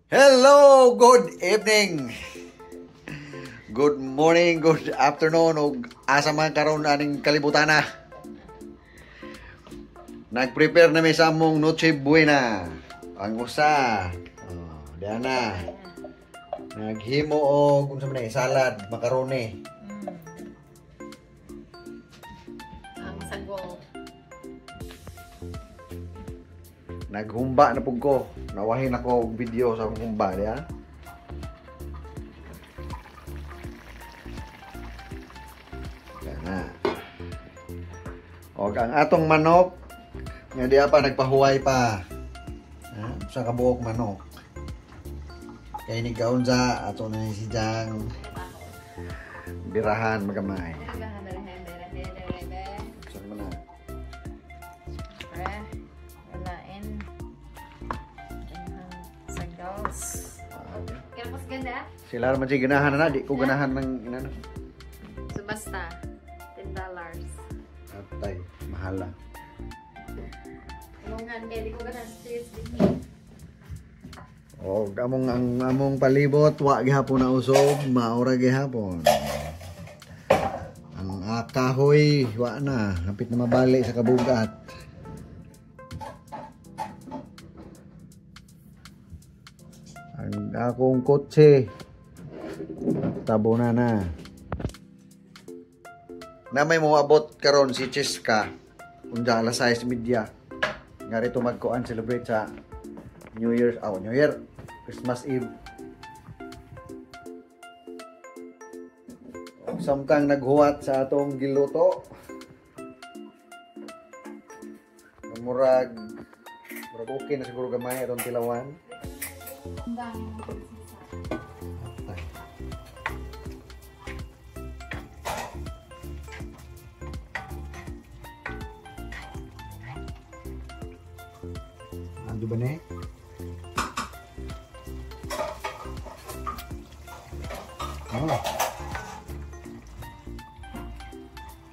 Hello, good evening. Good morning, good afternoon ug asa man karon aning kalibutana. Nag-prepare na mi sa among Noche Buena. Ang usa. Oh, diana. Naghimo og unsa man ni salad, macaroni. Ang sagol. Naghumba na pug ko. Nawahin ako og video sa akong humba diha. Kana. Og ang atong manok nga diha pa nagpahuway pa. Ha? Sa kabuok manok. Kay ni kaunsa ato na ni si Jang birahan magamay. Saan mo na? Sila naman siya ganahan na, di ko ganahan ng inano. So basta, $10. Atay, mahala. Tulungan, di ko ganahan sa cheese. O, among, ang among palibot, wa gihapon na usob, maura gihapon. Ang kahoy, wa na, hapit na mabali sa kabugat. Ang akong kotse, tabo na na. Na may moabot karon si Cheska unja alas 6:30. Nga rito magkuan celebrate sa New Year's, oh, New Year, Christmas Eve. Samtang naghuwat sa atong giluto. Murag murag okay na siguro gamay atong tilawan. Ando ba ni? Oh.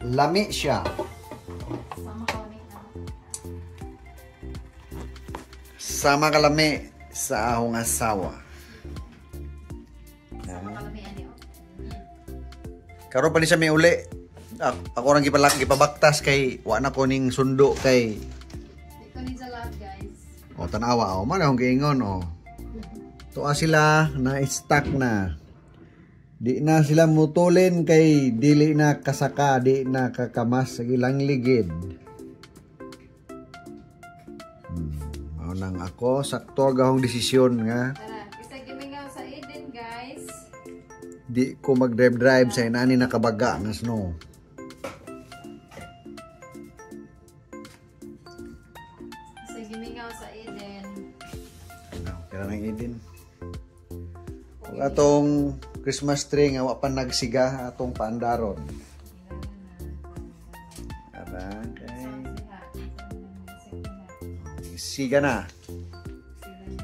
Lami siya. Sama kalami sa akong asawa. Sama kalami ani oh. Karon pa ni siya may uli. Ako rang gipabaktas kay wa na ko ning sundo kay di ko ni sa love, guys. O tanawa o man akong giingon o. Tuwa sila na stuck na. Di na sila mutulin kay dili na kasaka, di na kakamas sa ilang ligid. Mao nang ako sakto gahong desisyon nga. Tara, isa gimingaw sa Eden, guys. Di ko mag-drive-drive sa inani nakabaga nga snow. Isa gimingaw sa Eden. No, kira ng Eden. Ug atong Christmas tree nga wa pa nagsiga atong paandaron. Ara kay siga na.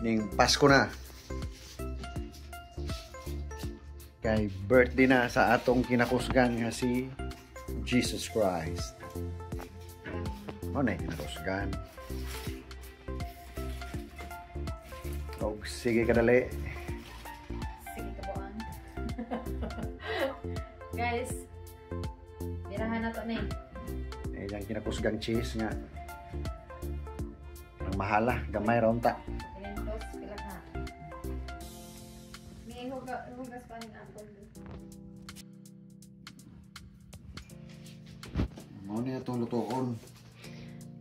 Ning Pasko na. Kay birthday na sa atong kinakusgan nga si Jesus Christ. Mao na kinakusgan. Og sige kadali. Sige kabuang. Guys, birahan na to ni. Eh, yang kinakusgang cheese nga. Ang mahala, gamay ra unta. Pilintos, pila ka. May hugas pa ning apple. Mao ni atong lutoon.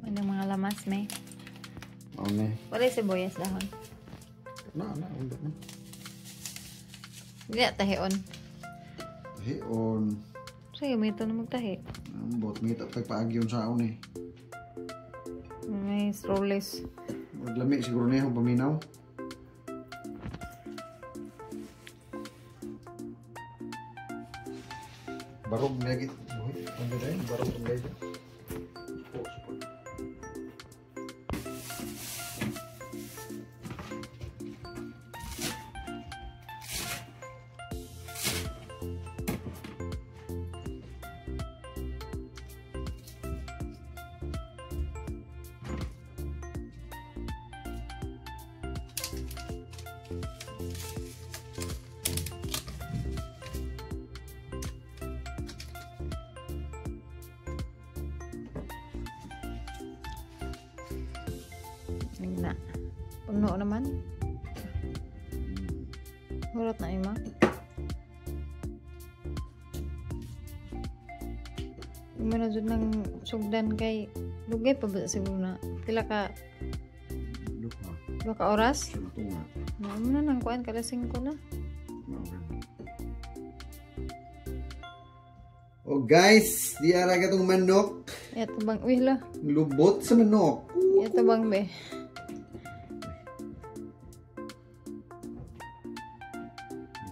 Ano mga lamas may? Mao ni. Wala sibuyas dahon. Na, na, undot na. Hindi na tahion. Tahion. Sige, may ito na magtahi. Ambot, may ito pagpaagyon sa aon eh. May strollers. Maglami siguro niya kung paminaw. Barog na git. Buhi, ang ganda yun. Barog ang ganda. Puno naman. Hurot na ima. Imo na jud nang sugdan kay dugay pa ba siguro na. Pila ka Duha. duha ka oras? Tunga. Na imo na nang kuan kada 5 na. Oh guys, di ara ka tong manok. Ito bang uy la. Lubot sa manok. Ito bang be.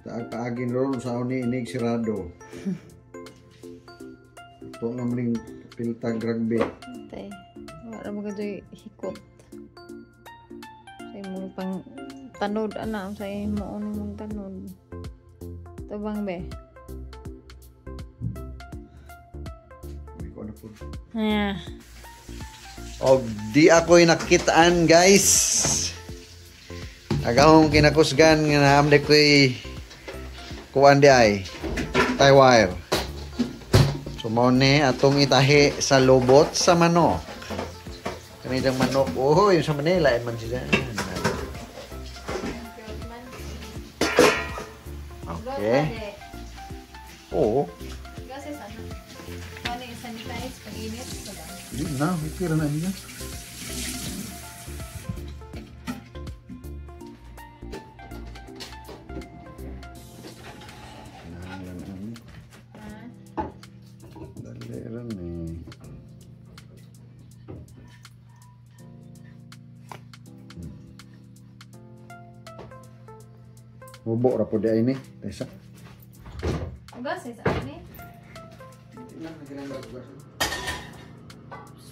Taag paagin ron sa ni inig sirado. Ito nga maning piltag rugby. Tay. Wala mo kadoy hikot. Sa imong pang tanod ana sa imo mong tanod. Ito bang be. Uy, ko na po. Yeah. Og di ako'y nakitaan guys. Agahong kinakusgan nga naamde ko'y kuan di ay tie wire. So mao ni atong itahi sa lubot sa manok. Kanidang manok, oh, yung sa Manila man sila. Okay. Oo. Kasi sana. Ano yung sanitize pag init? Di na, may na niya. Dali rin eh. Mubo ra po di ay ni. Tesa. Ugas sa ano eh?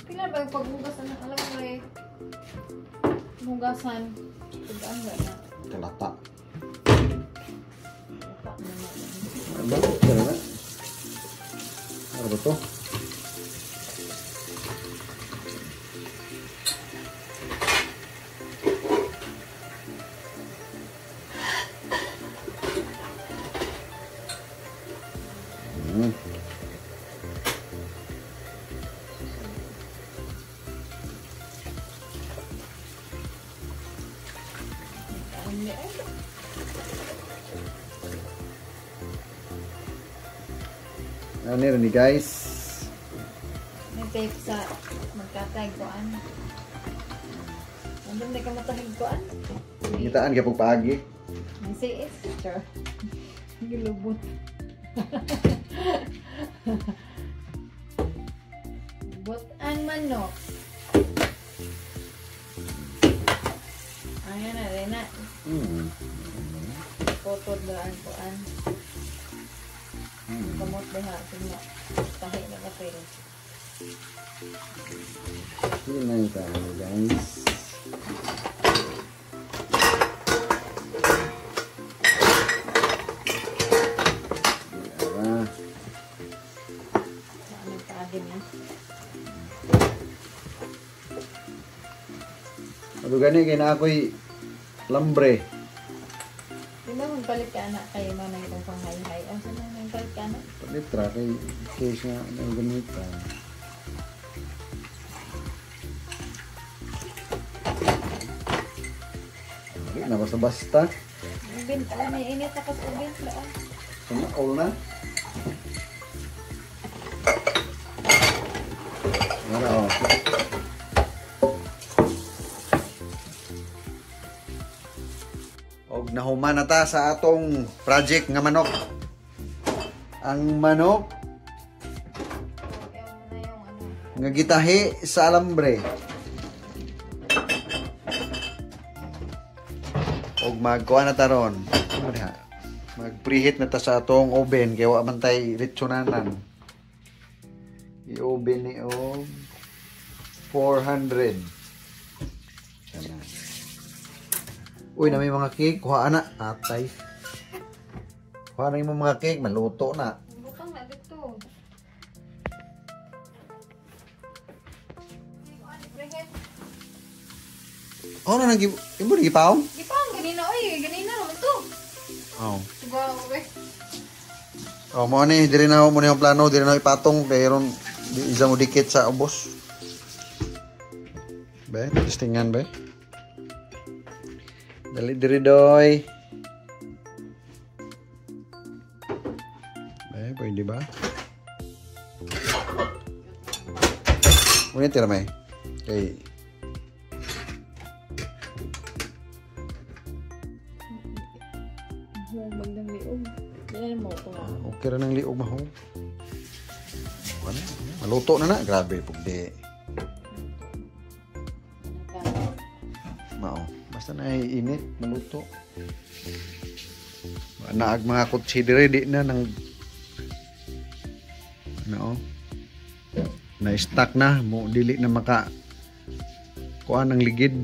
Pila ba paghugas ang alam mo eh? Hugasan. Tugaan ba na? Kalata. Ano ba? Ano ba? Ano ba to? Ano ni guys? May tape sa magkatay kuan. Andun na ka matahig kuan. Ngitaan kay pagpaagi. May CS. Sure. Gilubot. Lubot ang manok. Ayan na rin na. Potod na ang kuan. Kamot diha tingnan. Tahi na kapil. Yun na yung tayo guys. Ara. Ano paagi na? Ano gani kay na ako'y lambre. Di ba magpalit ka anak kayo man ang itong panghay-hay? Ang saan na magpalit ka anak? Palit ra kay case nga ang gamitan. Di na basta-basta. Ubin, may init tapos ubin. Sana all na. Wala oh. Og nahuman na ta sa atong project nga manok. Ang manok nga gitahi sa alambre. Og magkuha na ta ron. Ano diha? Mag-preheat na ta sa atong oven kay wa man tay litsonanan. I-oven ni og 400. Sana. Uy, na may mga cake. Kuha na. Atay. Kuha na yung mga cake. Maluto na. Bukang na dito. Oh, na nang imo ni gipaong? Gipaong ganina oy, ganina naman to. Oh. Tuga we. Oh, mo ni diri na mo ni ang plano, diri na ipatong kay ron di isa mo dikit sa ubos. Be, testingan be. Dali diri, doy. Eh, pwede ba? Ngunit tira may. Kay Humag ng liog. Dili na mo ko. Okay ra ng liog maho. Ano? Maluto na na. Grabe, pugdi. Mao. Basta na init, maluto. Naag mga kutsi dire di na nang ano, na-stuck na mo, dili na maka kuan ang ligid.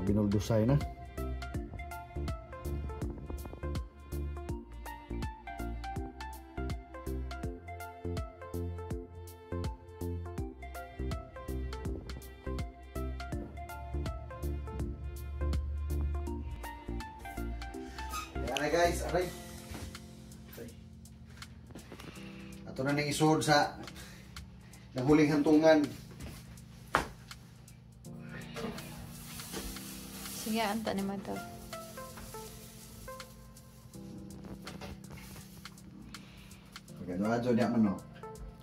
Binuldusay na. Ayan na guys, aray. Ato na ning isuod sa nahuling hantungan. Sige, anta ni Madam. Okay, no, di man no.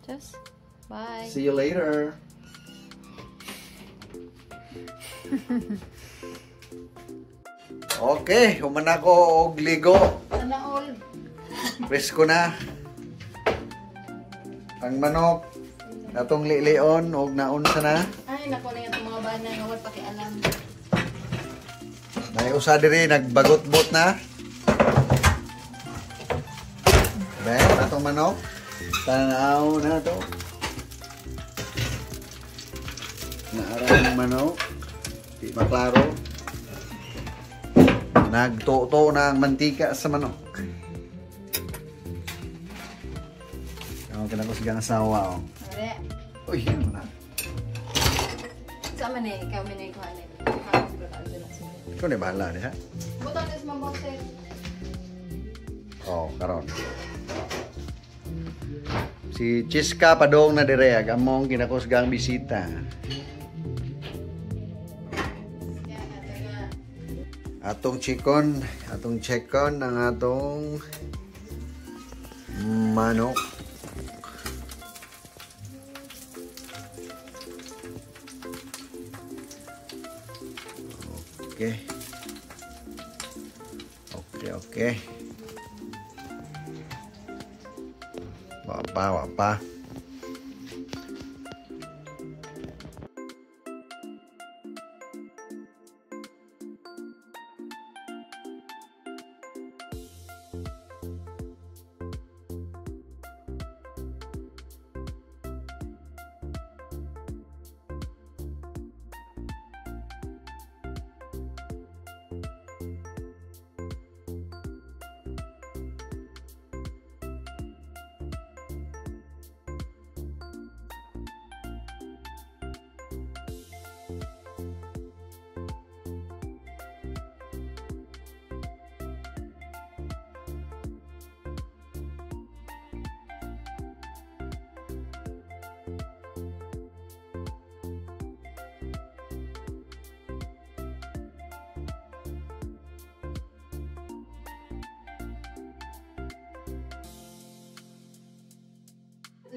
Just bye. See you later. Okay, human ako og ligo. Sana all. Presko na. Ang manok atong lilion og naunsa na. Ay, nako na yung mga bana nga wala pakialam. Nay usa diri nagbagot-bot na. Ben, atong manok. Tanaw na to. Naara ang manok. Di maklaro. Nagtuto na ang mantika sa manok. Okay na ko sigang asawa. Oh. Uy, ano na? Sa man eh, ikaw man eh, kuha na. Ikaw na bahala niya. Butang na sa mga boxer. Oh, karon. Si Chiska padong na dire ag among ginakusgang bisita. Atong chikon, atong chekon ang atong manok. Okay. Okay, okay. Wapa, wapa.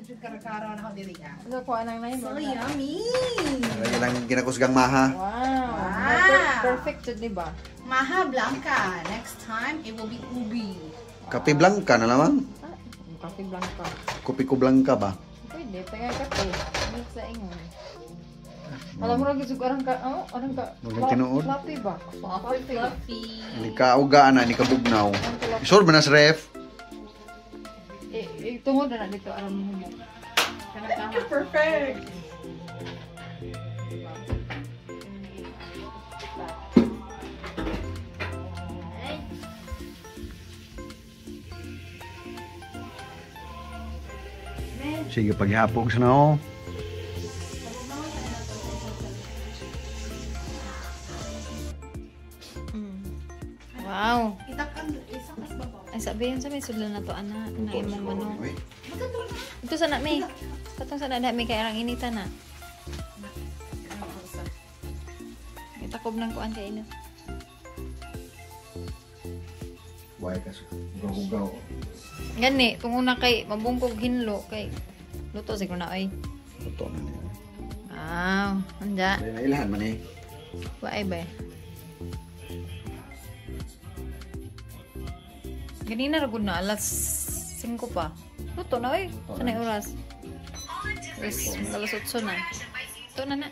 Jud karakara na ako diri ah. Ano ko anang na So yummy! Lagi lang ginakusgang maha. Wow. Wow. Perfect jud, di ba? Maha Blanca. Next time, it will be ubi. Kape blanca na lamang. Ah, kape blanca. Kopi ko blanca ba? Pwede, pwede kape. Milk sa ingon. Alam mo rin gisug arang ka, oh, arang ka. Walang tinuod. Fluffy ba? Fluffy, fluffy. Ni kauga na ni kabugnaw. Isor ba na sa ref? Eh, eh, tungod na na dito aram mo. Kanang tama. Perfect! Sige, paghapog sa nao. Wow. Itakan, isang kas babaw. Ay, sabi yun sa may sudlan na to, ana. Na imong mano. Ito sa na, may. Katong sa na, may kay arang inita na. Itakob ng kuan kay ina. Why kasi hugaw-hugaw. Gani, kung una kay mabungkog hinlo kay luto siguro na ay. Luto na niya. Wow, anja. Dahil na ilhan man eh. Waay ba? Ganina ra gud na alas 5 pa. Luto na oy. Sa na oras? Yes, alas 8 na. Luto na na.